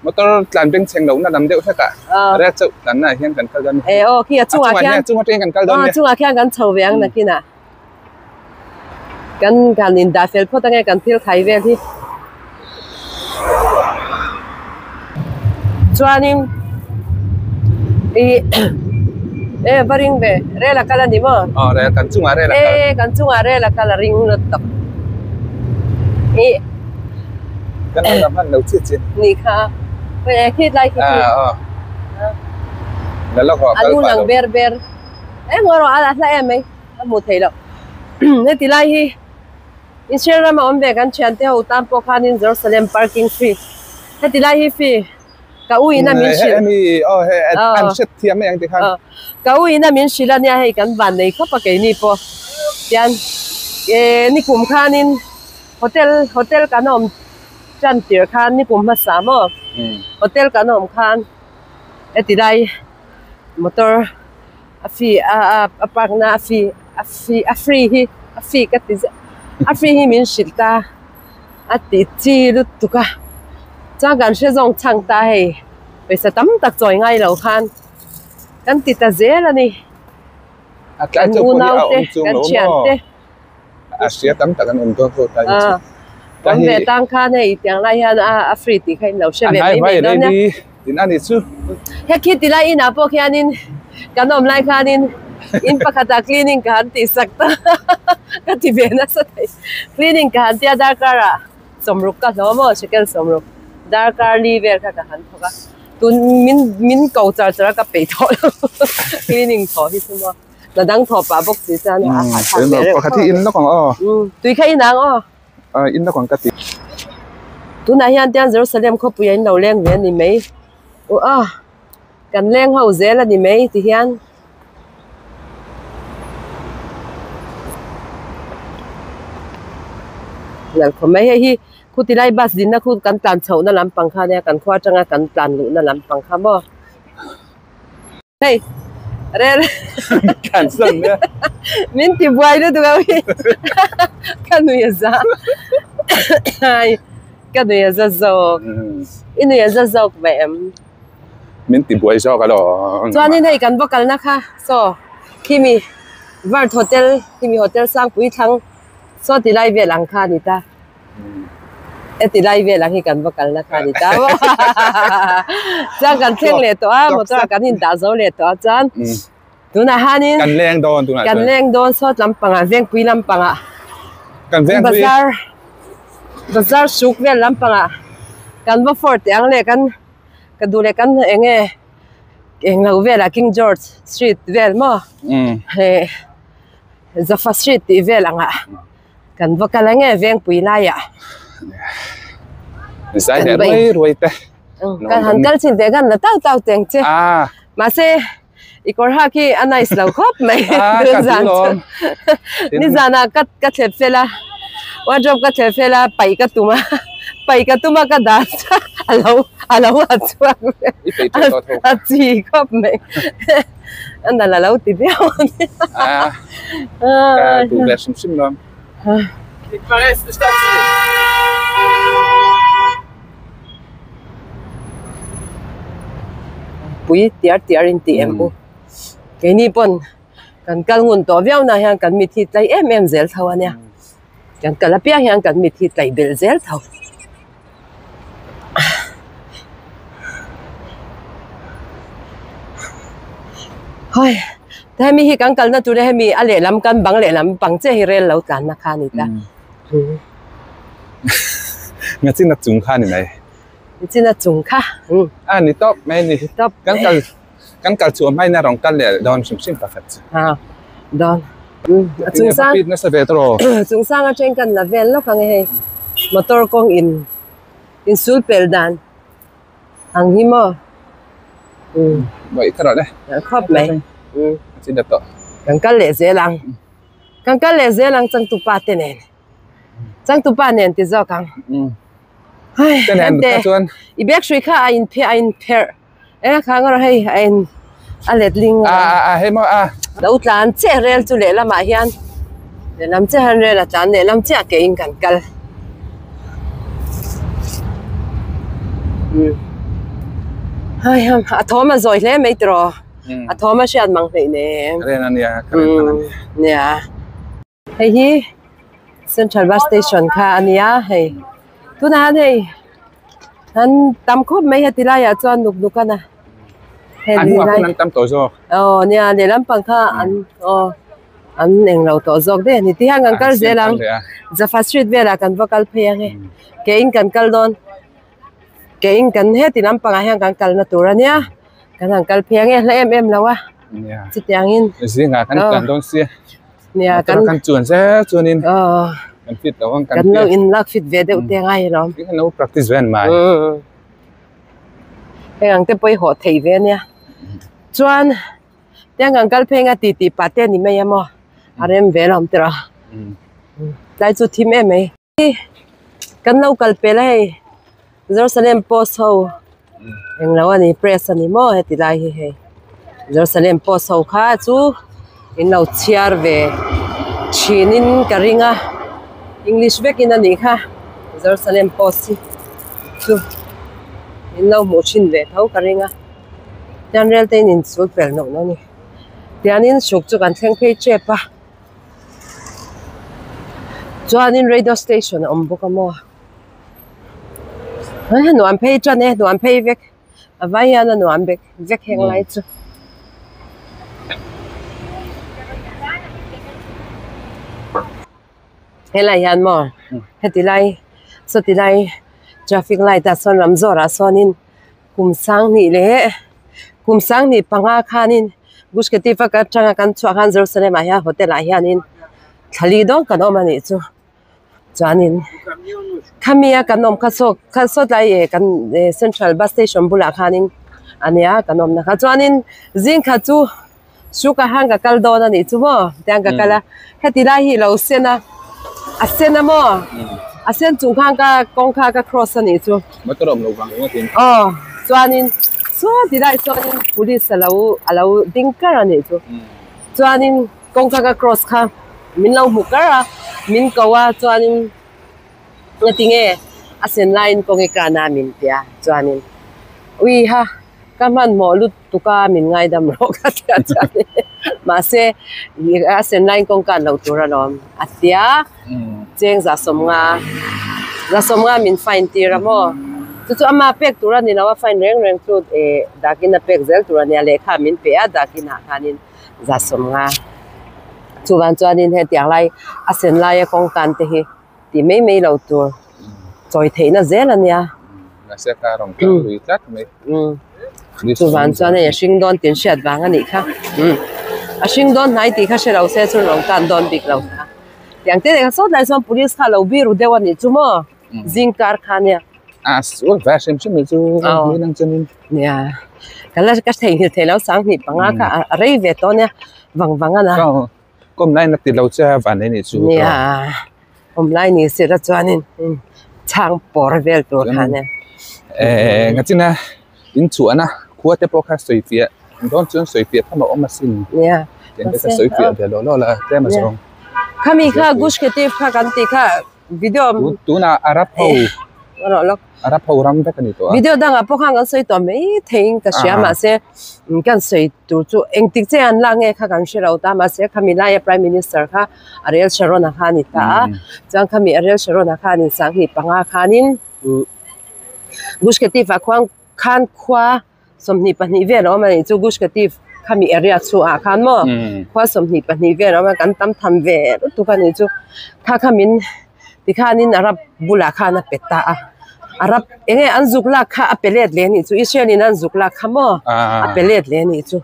motor tlan beng chheng lohna lam deuh hlek ah rel chauh tlanna ah hian kan kal dawn a ni. Eh aw khi a chungah khian a chungah atangin kan kal dawn a nia. A chungah khian kan chho ve ang nakinah. Kan kan in dah fel phawt ange kan thil khai vel hi. Chuanin ih e va ring ve rel a kal a ni maw? Aw rel kan chungah rel a kal. E kan chungah rel a kal a ring lut tawp. Ih. Kan lo la hman lo chiah chiah. Ni kha e khi tlai khi khi. Aw. La lawk rawh A kal lu pah lang lo. ber ber. Engmaw erawh a la hla em mai. A hmuh theih loh. Heti lai hi Israel rama awm ve kan thiante ho tan pawh khanin Jerusalem parking free. Heti lai hi fee ka u in a min hrilh. An hriat thiam mai ang ti khan. Ka u in a min hrilh a nia hei kan van nei khawp a keini pawh. Tian nikum khanin hotel hotel kan awm tan tir khan nikum hmasa maw hotel kan awm khan heti lai motor a fee a a a park na a fee a fee a free hi a fee ka ti zeuh a free hi min hrilh ta a ti chi lutuk a chuan kan hre zawng chhang ta hei pawisa tam tak chawi ngai lo khan kan ti ta zel a ni A tlai kan chauh pawh hi unau a te awm chung kan lo thian maw te a hria tam tak an awm dawn ho ta hi chu awm ve tang khan hei tiang lai hian a a free tih kha in lo hre a ve hnai mai mai hmai dawn nia. rei Tin a ni chu. He khi ti lai inah pawh khianin kan awm lai khanin in pakhatah cleaning ka han tih sak ta ka ti ve nasa thei. Cleaning ka han tia darkar ah sawmruk ka hlawm aw shekel sawmruk darkar li vel kha ka han thawk a tun min min ko char char a ka peih tawh lo cleaning thawh hi chu maw hna dang thawh pah bawk si chuan a hahthlak ve reuh Pakhat hi in lawk ang aw. Tui kha in ang aw. A in lawk ang ka ti. Tunah hian tiang Jerusalem khawpui ah in lo leng ve a ni mai. Uh a kan leng ho zel a ni mai ti hian. Lalkhawm mai hei hi khuti lai bus dinna khu kan tlan chhohna lampang kha nia kan khua atanga kan tlan luhna lampang kha maw. Hei rel Kan san nia. Min ti buai lutuk ang hi. Ka nui a za. Ai ka nui a za zawk. I nui a za zawk ve em? Min ti buai zawk alo. Chuanin hei kan va kalna kha saw khimi Vert Hotel khimi Hotel Sangpui thlang saw ti lai vel ang kha a ni ta. Heti lai vel ang hi kan va kalna kha a ni ta maw chuan kan thleng leh tawh a motor ah kan indah zo leh tawh a chuan tunah hianin kan leng dawn tunah kan leng dawn sawt lampangah vengpui lampangah kan vengpui bazar bazar suk vel lampangah kan va fawr teh ang leh kan ka duh leh kan eng nge englo velah King George street vel maw hei Jaffa street tih vel angah. Kan va kal ange vengpui laiah. Zai leh ruai ruai te. Kan han kal chin teh kan la tau tau teng che. Mahse i kawr hak hi a nice lo khawp mai. Ka duh lo. Nizanah ka ka thlep fel a wardrobe ka thlep fel a paih ka tum a paih ka tum a ka dah a lo a lo ha chhuak ve a chi khawp mai. A nalh a lo ti viau a ni. Ka duh ve hrim hrim lo. Pui tiar tiar in ti em u. Keini pawn kan kal ngun tawh viau na hian kan mit hi tlai em em zel tho a nia. Kan kal apiang hian kan mit hi tlai belh zel tho. Hoi hemi hi kan kalna tur hemi a lehlam kan bang lehlam pang chiah hi rel lo tlanna kha a ni ta. Nga chin a chung kha ni mai. Chin a chung kha. A ni tawp mai ni. Tawp. Kan kal kan kal chhuah hmain a rawn kal leh dawn hrim hrim pakhat chu. Ha dawn. A chung sang. Pit nasa ve tawh. Chung sang atang kan la vel lawk ang e hei. Motor kawng in insul pel dan ang hi maw. Bawi ka rawh le. Khawp mai. A chin a tawh. Kan kal leh zel ang. Kan kal leh zel ang changtupa te nen. Changtupa nen ti zawk ang. Hai Te nen ente kha chuan. I bag hrui kha a in phe a in pherh. E kha ngawr hei a in a let ling A a a hei maw a. Lo tlan chiah rel chu lehlamah hian lehlam chiah hian rel a tlan lehlam chiah ke in kan kal. Hai a thawm a zawi hle mai tiraw. A thawm a hriat mang hleih nen. Rel a nia ka rel hman a nia. Nia. Hei hi central bus station kha a nia hei tunah hian hei an tam khawp mai heti laiah chuan nuk nuk a na hei a hnungah khan an tam tawh zawk aw nia lehlam pang kha an aw an englo tawh zawk daih a ni tihian kan kal zel ang Jaffa street velah kan va kal phei ang e ke in kan kal dawn ke in kan heti lampangah hian kan kalna tur a nia. Kan han kal phei ang e, hla em em lo a. Nia. Chutiangin. Zingah kan tlan dawn sia. Nia kan kan chuan zel chuanin. Aw. Kan fit lo ang kan. Kan lo in lak fit ve deuh te ngai alawm. Kan lo practice ve an mai. Heng ang te pawh i hawh thei ve ania. Chuan tiang kan kal phei anga ti tih pah te a ni mai a maw. A rem ve alawm tiraw. Tlai chu thim em mai. Kan lo kal pel a hei Jerusalem post ho englo a ni press a ni maw heti lai hi hei Jerusalem post ho kha chu in lo chhiar ve thin in ka ring a english vek in a nih kha Jerusalem post hi chu in lo hmuh thin ve tho ka ring a tian rel te in inchul pel nawk nawk a ni tianin suk chu kan thleng phei tep a. Chuanin radio station a awm bawk a maw he nuam phei tan e nuam phei vek a vai hian a nuam vek vek heng lai chu. Helai hian maw heti lai sawti lai traffic light ah sawn lam zawrah sawnin kum sanghnih leh kum sanghnih panga khanin Gush Katif a atanga kan chhuah khan Jerusalem ah hian hotel ah hianin thla li dawn kan awm a nih chu chuanin khami a kan awm kha saw kha saw tlai eh kan eh central bus station bulah khanin a nia kan awmna kha chuanin zing khat chu suka han ka kal dawn a nih chu maw tiang ka kal a heti lai hi lo sen a a sen a maw a sen chung khan ka kawngka ka cross a nih chu motor awm lo vang ringawt in aw chuanin saw ti lai chuanin police a lo a lo ding kar a nih chu chuanin kawngka ka cross kha min lo hmu kar a min ko a chuanin ngatinge a sen laiin kawng i kan a min ti a chuanin ui ha ka hmanhmawh lut Tuka min ngaidam rawh ka tia chuan mahse a sen laiin kawngka an loh tur alawm a tia cheng za sawmnga za sawmnga min fine tir a maw chu chu ama pek tur a ni lo a fine reng reng chu eh dakin a pek zel tur a nia lehkha min pe a dakin ah khanin za sawmnga chuvang chuanin hetiang lai a sen laia kawngka an te hi tih mai mai lo tur chawi theihna zel a nia. Mahse ka rawn kal lui tlat mai. Chuvan chuan hei a hring dawn tih an hriat vang a nih kha. A hring dawn hnai tih kha hre lo se chuan rawn kan dawn bik lo kha. Tiang te leh sawt lai chuan police kha a lo biru deuh a nih chu maw zing kar kha nia. A sual ve hrim hrim mai chu ni nang chuanin. Nia ka la ka theihnghilh theih lo sanghnih panga kha a rei ve tawh nia vang vang a na. Kawm lai na ti lo che a van ei nih chu. Nia awm lai ni se la chuanin chhang pawr vel tur khan e. Eh ngachina in chhuahna khua te pawh kha sawi fiah dawn chuan sawi fiah tham a awm asin. Nia. Tiang te kha sawi fiah ve lawh lawh la tlem a zawng. Khami kha Gush Katif kha kan tih kha video tunah Arab ho Arab ho ram vek a ni tawh a. Video dangah pawh khan kan sawi tawh mai theiin ka hria mahse kan sawi tur chu engtik che an lak nge kha kan hre lo ta mahse khami laia Prime Minister kha Ariel Sharon a kha a ni ta a chuan khami Ariel Sharon a khanin sanghnih panga khanin Gush Katif ah khuan khan khua 22 vel a awm a nih chu Gush Katif khami area chhuah ah khan maw khua 22 vel a awm a kan tam tham ve lutuk a nih chu kha kha min tikhanin Arab bulah khan a pe ta a. Arab enge an zuk lak kha a pe let leh anih chu Israel in an zuk lak kha maw a pe let leh anih chu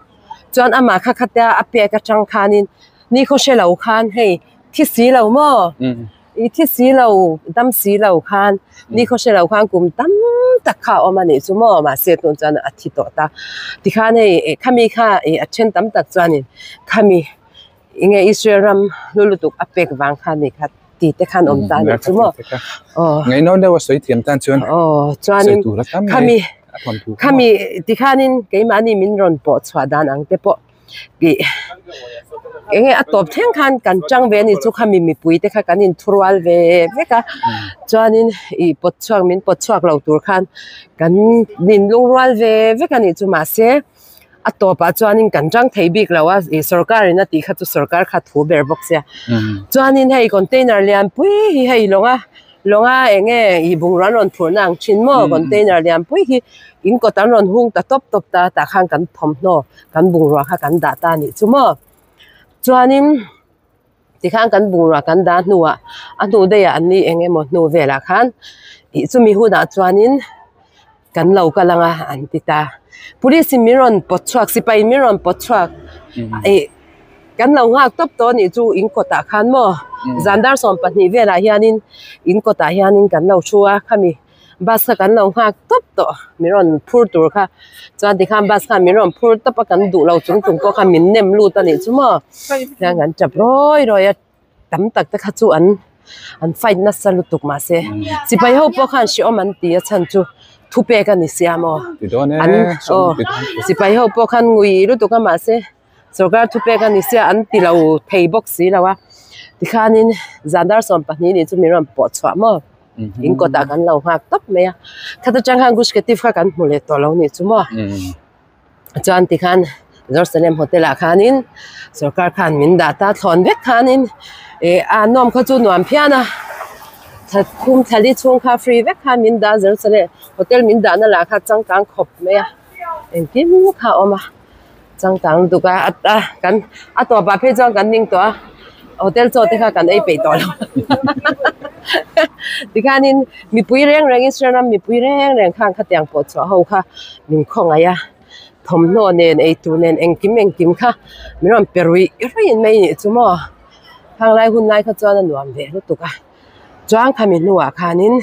chuan amah kha khatia a pek atang khanin ni khaw hre lo khan hei thi si lo maw i thi si lo dam si lo khan ni khaw hre lo khan kum tam tak kha a awm anih chu maw mahse tun chuan a thi tawh ta tikhan hei khami kha ih a then tam tak chuanin khami Enge Israel ram hlu lutuk a pek vang kha ni kha ti te khan awm ta a nih chu maw. Aw. Ngaihnawn deuh a sawi thiam tan chuan. Aw chuanin khami khami tikhanin keimahni min rawn pawh chhuah dan ang te pawh tih enge a tawp thleng khan kan tang ve a nih chu khami mipui te kha kan inthurual ve vek a chuanin ih pawt chhuak min pawt chhuak lo tur khan kan inlungrual ve vek a nih chu mahse. A tawpah chuanin kan tang thei bik lo a, ih sorkarin a tih kha chu sorkar kha thu ber bawk sia. Chuanin hei container lian pui hi hei lawnga lawnga eng nge ih bungrua an rawn phurhna ang thin maw container lian pui hi in kawt an rawn hung ta tawp tawp ta tah khan kan thawmhnaw kan bungrua kha kan dah ta a nih chu maw. Chuanin tikhan kan bungrua kan dah hnuah a hnu daih ah an ni eng emaw hnu velah khan ih chumi hunah chuanin kan lo kal ang a an ti ta police in min rawn pawt chhuak sipai in min rawn pawt chhuak ih kan lo nghak tawp tawh a nih chu in kawtah khan maw zan dar 12 velah hianin in kawtah hianin kan lo thu a khami. Bus kha kan lo nghak tawp tawh min rawn phur tur kha chuan tikhan bus khan min rawn phur tawp a kan duh lo chung chung pawh khan min nem lut a nih chu maw tiang kan tap rawi rawi a tam tak te kha chu an an fight nasa lutuk mahse sipai ho pawh khan hrehawm an ti a chhan chu thupek a ni sia maw an aw sipai ho pawh khan ngui lutuk a mahse sorkar thupek a ni sia an ti lo thei bawk si lo a tikhanin zan dar 12 ni chu min rawn pawh chhuah maw. In kawtah kan lo nghak tawp mai a khata tang khan Gush Katif kha kan hmu leh tawh lo nih chu maw chuan tikhan Jerusalem hotel ah khanin sorkar khan min dah ta thlawn vek khanin ih a nuam kha chu nuam phian a thum thali chhung kha free vek khan min dah Jerusalem hotel min dahna lah kha changkang khawp mai a engkim kha a awm a. Changkang lutuk a a kan a tawpah phei chuan kan ning tawh a hotel chaw te kha kan ei peih tawh lo tikhanin mipui reng reng Israel ram mipui reng reng khan khatiang pawh chhuah ho kha min khawngaih a thawmhnaw nen eitur nen engkim engkim kha min rawn pe ruih ruih mai nih chu maw khang lai hun lai kha chuan a nuam ve lutuk a chuan khami hnuah khanin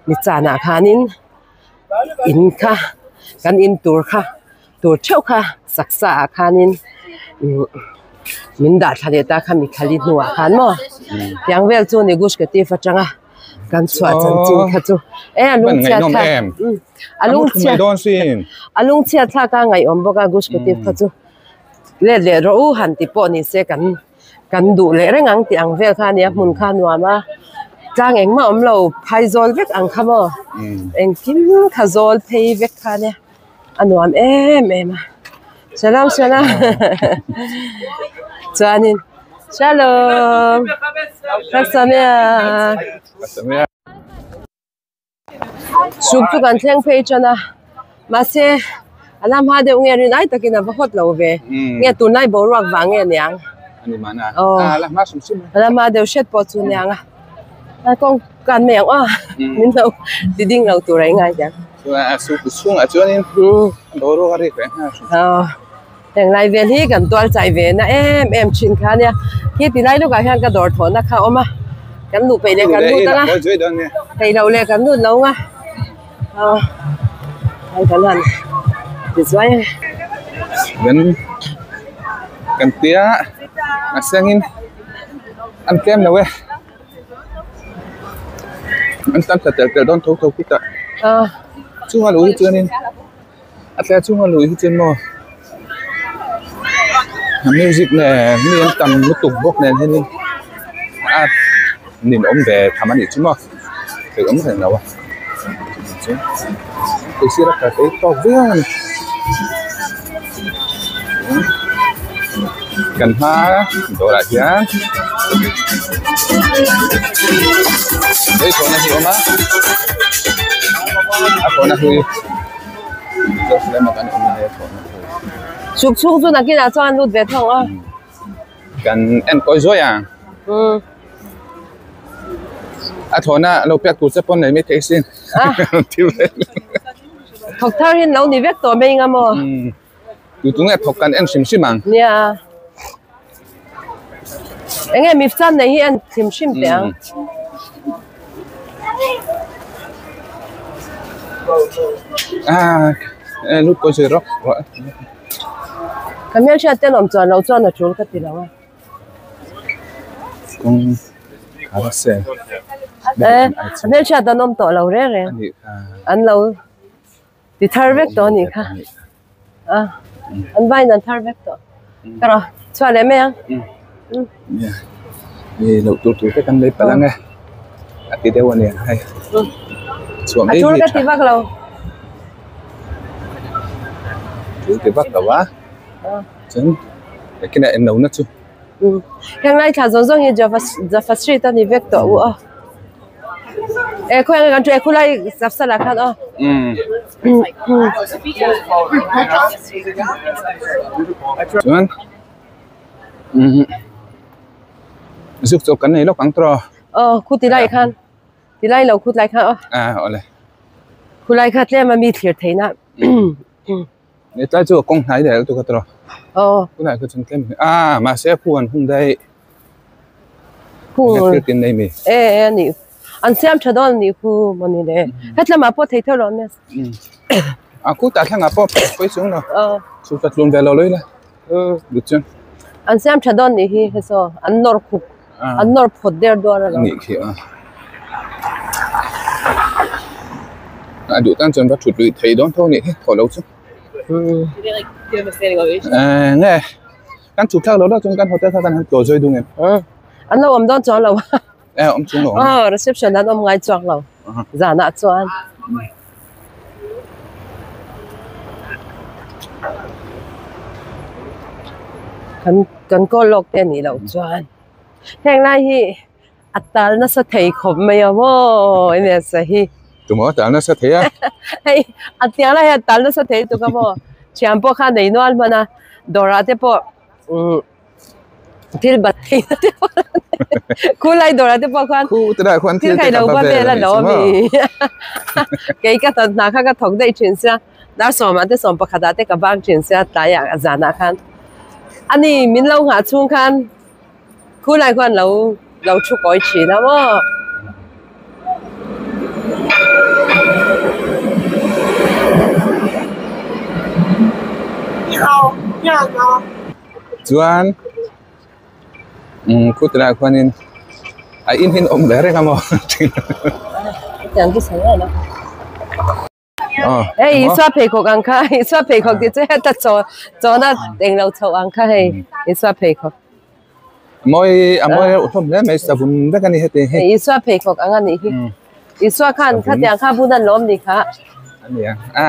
mi chanah khanin in kha kan in tur kha. Tur theuh kha saksa ah khanin min dah thla leh ta kha mikhali hnuah khan maw tiang vel chu ni Gush Katif atanga kan chhuah chanchin kha chu e a lungchhiat thlak a lungchhiat a lungchhiat thlak a ngaihawm bawk a Gush Katif kha chu let leh rawh u han ti pawh ni se kan kan duh leh reng ang tih ang vel kha a nia hmun kha a nuam a tlang engmah awm lo phai zawl vek ang kha maw engkim kha zawl phei vek kha ania. A nuam em em a shalom shalom chuanin shalom Chag sameach suk chu kan thleng phei tan a mahse a lam hma deuh nge rin ai takin a va hawt lo ve nge tunlai boruak vang nge niang aw a lam hma deuh hret pawh chu niang a kawng kan mai ang aw min lo ti ding lo tur a ingai hian. Chuan a su chhungah chuanin boruak a rik reng nghal thin. Aw heng lai vel hi kan tual chai ve na em em thin kha ania khi ti lai lukah hian ka dawr thawhna kha a awm a kan luh peih leh kan lut ang a theih loh leh kan lut lo ang a aw hei kan han ti zuai ang e. Kan kan tia a sengin an tlem lo e. An tam ta tel tel dawn tho tho khut a chunga luh hi chuanin a tlai chunga luh hi chuan maw music nen mi an tam lutuk bawk nen hianin a ninawm ve tham a nih chu maw thei awm reng lo a chuan sir a kal phei tawk viau a ni kan hma dawrah hian lei thlawhna hi a awm a a thlawhna hi Jerusalem a kan awm lai a thlawhna hi. Chhuk chhung chu nakinah chuan lut ve thawng a. Kan enkawi zuai ang. A thlawhna lo pek tur che pawn nei mai thei sin. Thawk thar hian lo ni vek tawh mai anga maw? Tu tu nge thawk kan en hrim hrim ang. Nia. Enge mifchan nei hi en hrim hrim teh ang. Ah, lut pawh zir rawk rawh. Ka hmelhriat ten awm chuan lo chuan a tul ka ti lo a. Kawng khar se. Eh, hmelhriat an awm tawh lo reng reng. An lo ti thar vek tawh a nih kha. A, an vaiin an thar vek tawh. Ka rawh, chhuah leh mai ang. Ni loh tur tur te kan lei palh ang e. A ti deuh a nia hei. Chhuah mai A tul hi ka ti vak lo. Tul ti vak lo a. Chuan kinah en lohna chu. Heng lai thla zawng zawng hi Java Java street a ni vek tawh u a. E khawi ang kan thu e khulai Zapsala khan aw. Chuan zuk chawp kan nei lawk ang tawh. Aw khu ti lai khan ti lai lo khu tlai khan aw. A awle. Khu lai kha tlem a mi thlir theihna. Ni tlai chu a kawng hnai leh lutuk a tawh. Aw. Tunah kha chuan tlem a mahse a khu an hung daih. Khu. Thil tin nei mi. E e ani. An siam tha dawn ni khu mawni le. Hetlama pawh thei theuh lo ania. A khu tah thlangah pawh pawi chung lo. Aw. Chu ka tlun ve lo lawih la. Lut chuan. An siam tha dawn nih hi he saw an nawr khuk. An nawr phawt der duar a lo. Nih khi a. A duh tan chuan va thut lui thei dawn tho nih hi thaw lo chu. Eh nge kan chhuk thlak lo lo chuan kan hotel kha kan han tlawh zui dung em. An lo awm dawn chuang lo. Eh awm chung lo. Aw reception an awm ngai chuang lo. Zanah chuan. Kan kan call lawk te anih loh chuan heng lai hi a tal nasa thei khawp mai a maw enge sa hi. Tumaw a tal nasa thei a. Hei a tiang lai hi a tal nasa thei tuk a maw thian pawh kha nei nual hman a dawrah te pawh umm. Thil bat thei na te pawh khulai dawrah te pawh khuan Khu te lah khuan thil thil te kai ka lo va va vel vel a a nih lo chu maw. ami kei ka hna hna kha ka thawk daih thin sia dar sawmah te sawm pakhatah te ka bang thin sia tlaiah zanah khan ani min lo nghah chhung khan khulai khuan lo lo thu kawi thin a maw. Chuan umm khutlaiah khuanin a in hi an awm ve reng a maw Hei Isua pheikhawk ang kha Isua pheikhawk tih chu heta chaw chawna englo chho ang kha hei Isua pheikhawk. Mawi a mawi reuh hlawm hle mai savun vek a ni heti hi. Isua pheikhawk ang a nih hi. Isua khan khatiang kha bun an lawm ni kha. A nia a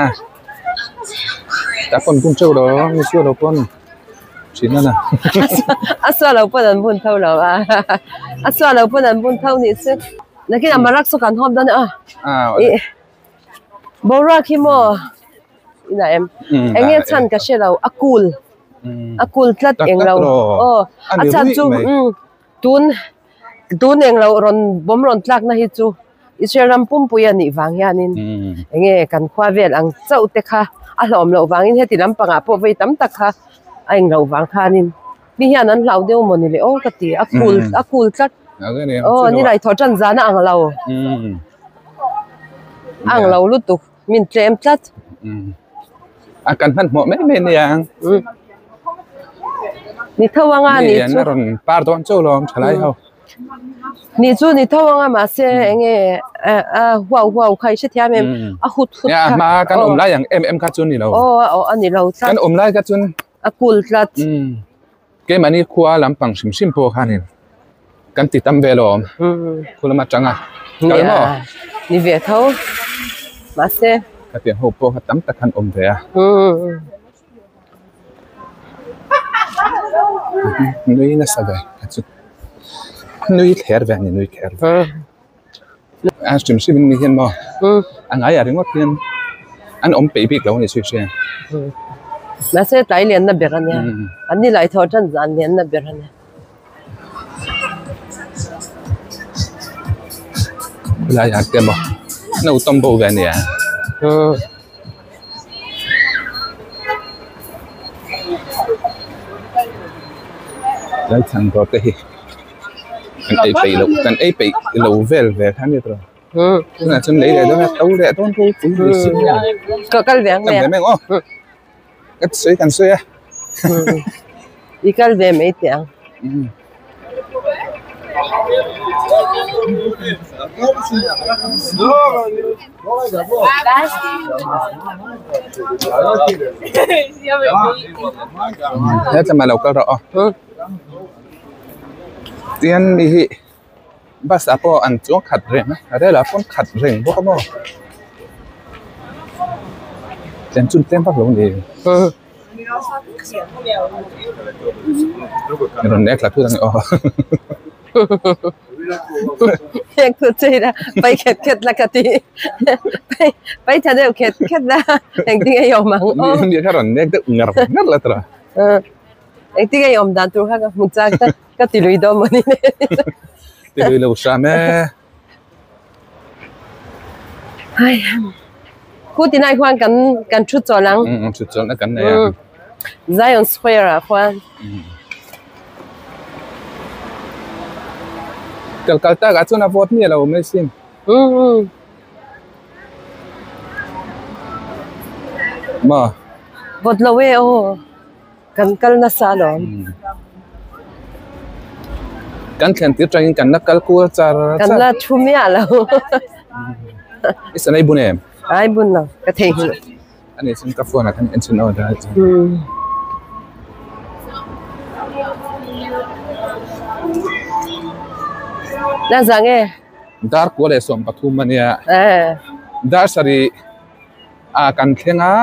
ta pawn bun teuh lo Isua lo pawn thin a na. A sua lo pawn an bun tho lo a a sua lo pawn an bun tho nih chu. Nakinah marak chu kan hawp dawn a. Boruak hi maw inah em eng nge chhan ka hre lo a cool a cool tlat eng lo aw a chhan chu tun tun eng lo rawn bawm rawn tlak na hi chu Israel ram pumpui a nih vang hianin eng nge kan khua vel ang chauh te kha a hlawm loh vangin heti lampangah pawh vei tam tak kha a eng loh vang khanin mi hian an hlau deuh mawni le aw ka ti a cool a cool tlat aw nilai thaw tan zan a ang lo a ang lo lutuk min tlem tlat a kan hmanhmawh mai mai nia ni tho anga ni chu a rawn par dawn chauh lo thalai ho ni chu ni tho anga mahse enge a huau huau kha i hrethiam em a hut hut kha hma kan awm lai ang em em kha chu ni lo aw aw a ni lo tlat kan awm lai kha chuan A kul tlat. Umm. Keimahni khua lampang hrim hrim pawh khanin kan ti tam ve lawm. Khu lam atanga kal maw? Ni ve tho. Mahse. Khatiang ho pawh kha tam tak khan awm ve a. Nui nasa ve kha chu. Nui thler ve a ni nui thler ve. A hrim hrim in ni hian maw a ngai ah ringawt hian an awm peih bik lo a ni chhui hria. Mahse tlai lianna ber a nia an ni lai thaw tan zan lianna ber a nia. Lai ah te maw no tawm bo ve ania. Lai chhan dawr te hi kan ei peih loh kan ei peih lo vel ve kha ania tawh. Tunah chuan lei leh dawn a to leh dawn ropui ni si a. Ka kal ve ang mai a. Aw ka sawi kan sawi a. I kal ve mai teh ang. Hetlama lo kal rawh aw. Tian mi hi. Bus ah pawh an chuang khat reng a a rel ah pawn khat reng bawk a maw tlem chu tlem vak lo a ni rawn nek thla thut a ni aw nek thut che ila pai khet khet la ka ti pai tha deuh khet khet la engtin nge i awm ang aw ni kha rawn nek deuh ngar ngar la tawh engtin nge i awm dan tur kha ka hmu chak ta. Ka ti lui dawn mawni le. Ti lui lo hram e. Ai Khu tinai khuan kan kan thu chawl ang. Um thu chawl na kan nei a. Zion Square ah khuan. Kal kal tak ah chuan a vote mi alo mai sin. Um. Ma. Vote lo e aw. Kan kal nasa alawm. Kan thlen tir tangin kan la kal kual char char. Kan la thu miah lo. I sanai bun em? Ai bun lo, ka theihnghilh. Ani chuan ka phone ah khan en chhin aw dah chuan. Na zang e? Dar kua leh 13 ania. Dar sarih. A kan thleng a.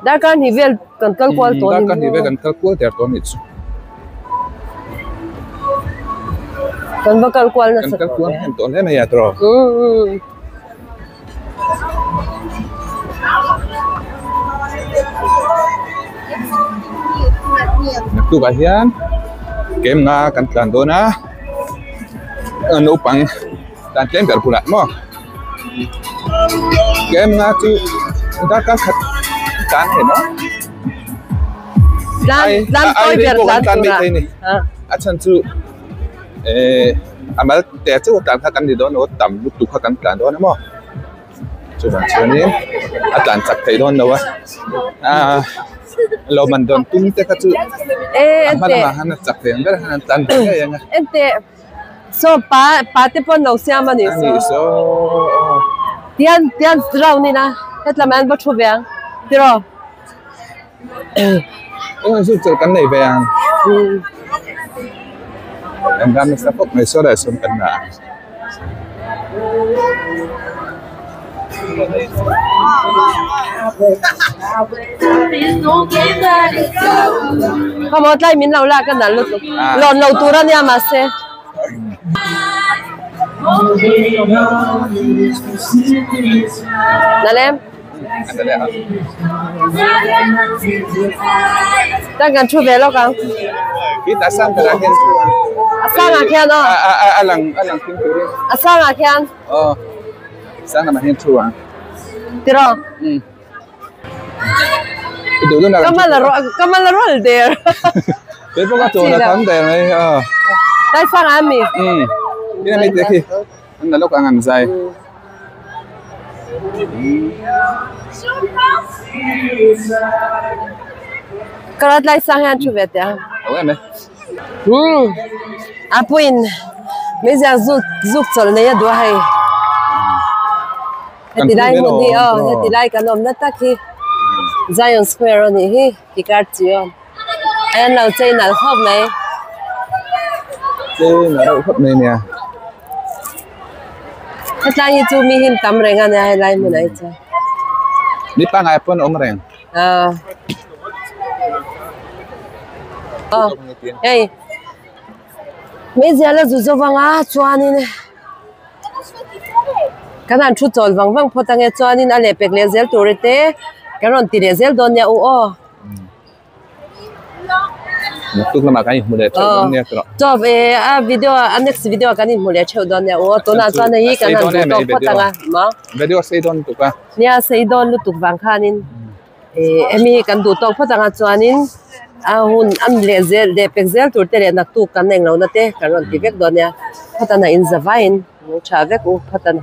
Darkar hnih vel kan kal kual tawh a ni. Darkar hnih vel kan kal kual der tawh a nih chu. Kan va kal kual nasa tawh. Kan kal kual hnem tawh hle mai a tawh. Naktuk ah hian kem nga kan tlan dawn a. Naupang tlan tlem ber bulah maw. Kem nga chu darkar khat tlan thei maw tlan tlan tawi ber tlan tlan mai thei ni a chhan chu eh a mal te chu tlan kha kan ni dawn lo tam lutuk kha kan tlan dawn a maw chuvang chuanin a tlan chak thei dawn lo a ah lo man dawn tum te kha chu a hma lamah khan a chak thei ang ber khan an tlan ve ngei ang a. Saw pa pa te pawn lo siam a ni saw. Tian tian round in a hetlam ah hian va thu ve ang tiraw. Eng chu chawlh kan nei ve ang. Kan ram nasa khawp mai saw leh sawm kan dah ang. Khawmaw tlai min lo lak a nal lutuk lawn lo tur a nia mahse. Nalem Tan kan thu ve lawk ang. A sangah khian aw. A sangah khian. Sang lamah hian thu ang. Tiraw? Um. I duh dun a Ka mal a rual ka mal a rual der. Kei pawh ka chawn a tam der mai a. Tlai sang ah mi. Um. Ina mi te khi. An la lawk ang an zai. Ka rat lai sang hian thu ve teh ang. Lo em e. Um. A puin meizial zuk zuk chawlh nei a duh a hei. Heti lai hmun hi aw heti lai kan awmna tak hi Zion Square a nih hi Kikar Zion a an lo chei nalh khawp mai. Chei nalh reuh khawp mai nia. Hetlai hi chu mi him tam reng a nia helai hmunah hi chuan. Mi pangngai pawn a awm reng. Aw. Aw hei. Meizial a zu zo vang a chuanin kan han thu chawl vang vang phawt ange chuanin a lehpek leh zel tur te kan rawn ti leh zel dawn nia u aw. Naktuk lamah kan inhmu leh theuh dawn nia tawh. Chaw e a video a next video kan inhmu leh theuh dawn nia aw tunah chuan hei hi kan han duh tawk phawt ang a maw. Video sei dawn lutuk a. Nia sei dawn lutuk vang khanin hemi hi kan duh tawk phawt ang a chuanin a hun a leh zel leh pek zel tur te leh naktuk kan englo na te kan rawn ti vek dawn nia phawt a na in za vaiin lo tha vek u phawt a ni.